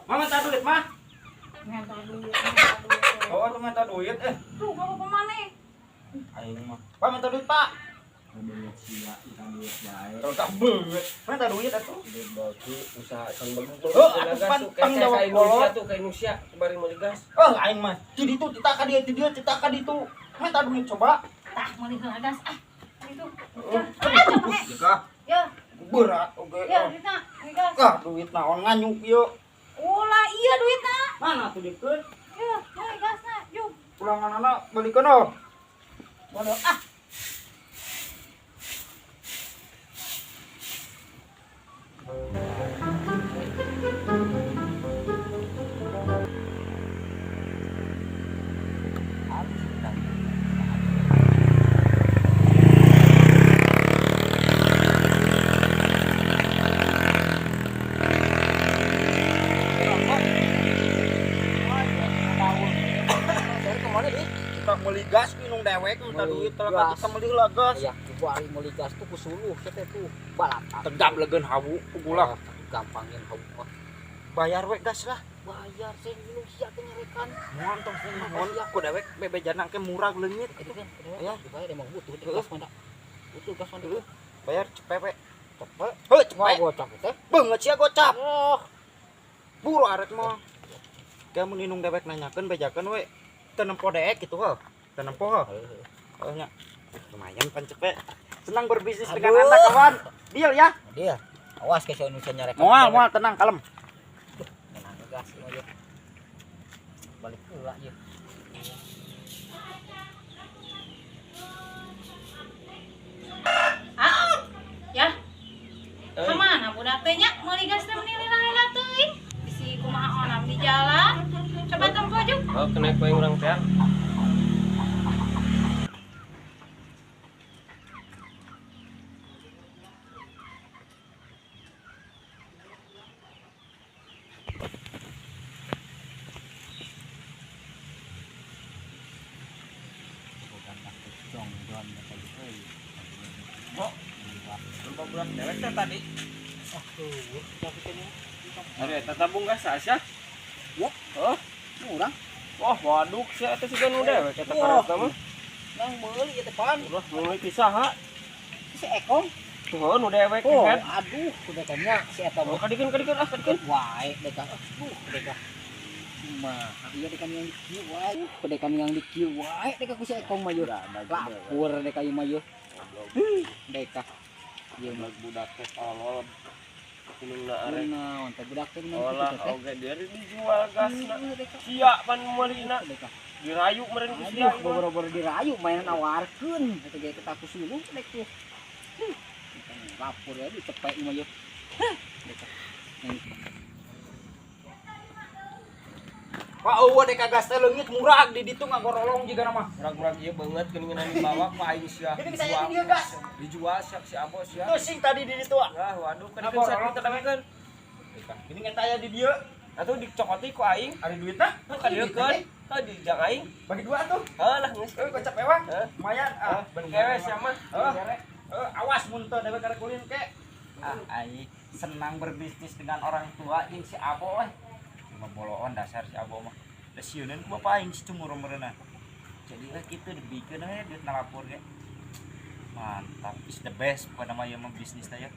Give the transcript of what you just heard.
Mah minta duit mah. Minta duit, minta duit. Oh, tuh minta duit eh. Tuh, bawa kemana? Aing mah. Pak minta duit, Pak. Duit sia, minta duit bae. Kalau tak beut. Minta duit atuh. Duit bagi usaha kan bagus. Oh, atuh pan tanggung jawab kayak Indonesia kolot. tuh kayak Indonesia bari meuli gas. Oh, aing mah. Di ditu tita ka dieu, di dieu tita ka ditu. Minta duit coba. Tah, meuli heula gas ah. Itu. Ya, ah, coba. Jika Ya, berat oge. ya, duitna, meuli gas. Ah, duit naon nganyuk ieu. Ulah iya duitna. Mana tuh dikeun? Ya, meuli gasna, jug. Pulangan anak balikeun oh. Bodoh ah. Kemana nih? Kita meuli gas minum dewek minta duit telah Gas. kita meuli lah gas. Iya, bari meuli gas tuh kusuluh teh tuh balatan. Tegap leugeun hawu ulah. Gampangin hawu mah. Bayar we gas lah. Bayar sing minum sia teh nyarekan. Mohon tong sing mohon ku dewek bebejana ke murah leungit. Itu kan, Iya. dibayar emang butuh teh gas mah da. Butuh gas mah da. Bayar cepet we. Cepet. Heuh Wah, cepet. gocap teh. Beungeut sia gocap. Oh, Buru arek mah. Kamu ninung dewek nanyakeun bejakeun we. Teu nempo deek gitu heuh. Teu nempo heuh. Heuh nya. Lumayan pan cepet. Senang berbisnis dengan Aduh. Anda kawan. Deal ya. dia. Awas ke si Indonesia nyarekan. Moal moal tenang kalem. Tenang gas ieu mah. Balik heula ieu. Ah. Ya. Kemana budak teh nya meuli gas teh meuni lila-lila teuing. Bisi kumaha onam di jalan. Coba tempo jug. Oh, kena ku aing urang teh. Bo, lupa budak dewek teh tadi. Aduh, eta tabung gas asa. Wah. Oh, Urang wah waduk sia eta siga nu dewek eta Wah. karetna mah. nang meuli ieu teh pan. Ulah meuli ti saha? Si Ekong. Tuh, nu dewek Oh, kan. aduh, udah tanya si eta Oh, mah. kadikeun kadikeun ah kadikeun. Wae deka. Aduh, deka. Mah, iya deka yang di kieu wae. Deka yang di kieu wae deka ku si Ekong mah yeuh. Lapur deka ieu mah yeuh. Deka. Ieu mah Budak teh tolol. Inungna arek. naon teh budak teh naon Olah kitu teh. oge dia dijual gasna. Heeh, deka. Sia pan meulina. Deka. Dirayu meureun ku sia. Aduh, boro-boro dirayu mainan nawarkeun. Eta ge kita ku sulung dek tuh. Lapur ya dicepek ieu mah yeuh. Deka. Pak eueuh dek gas teh leungit murah di ditu ngagorolong jiga nama. Murag-murag ieu beungeut geuningan dibawa ku aing sia. Ini bisa jadi dia gas. Dijual sia si Abo sia. Tuh sing tadi di ditu. Ah, waduh kadikeun sia kita kadikeun. Ini ngeta aya di dieu. Atuh dicokoti ku aing. Ada duitna? Tuh kadikeun. Tuh di jang aing. Bagi dua tuh. Heuh lah geus. Eh gocap ewang. Heuh. Lumayan ah. Ben kewe sia mah. Heuh. Heuh, awas mun teu dewek karek kulin ke. Ah, aing senang berbisnis dengan orang tua jeung si Abo we. Cuma boloon dasar si Abo mah. Da sieuneun ku bapak aing si cemuru meureunna. Jadi we kitu dibikeun we duit nalapur ge. Mantap, is the best pokona mah ieu mah bisnis teh ya.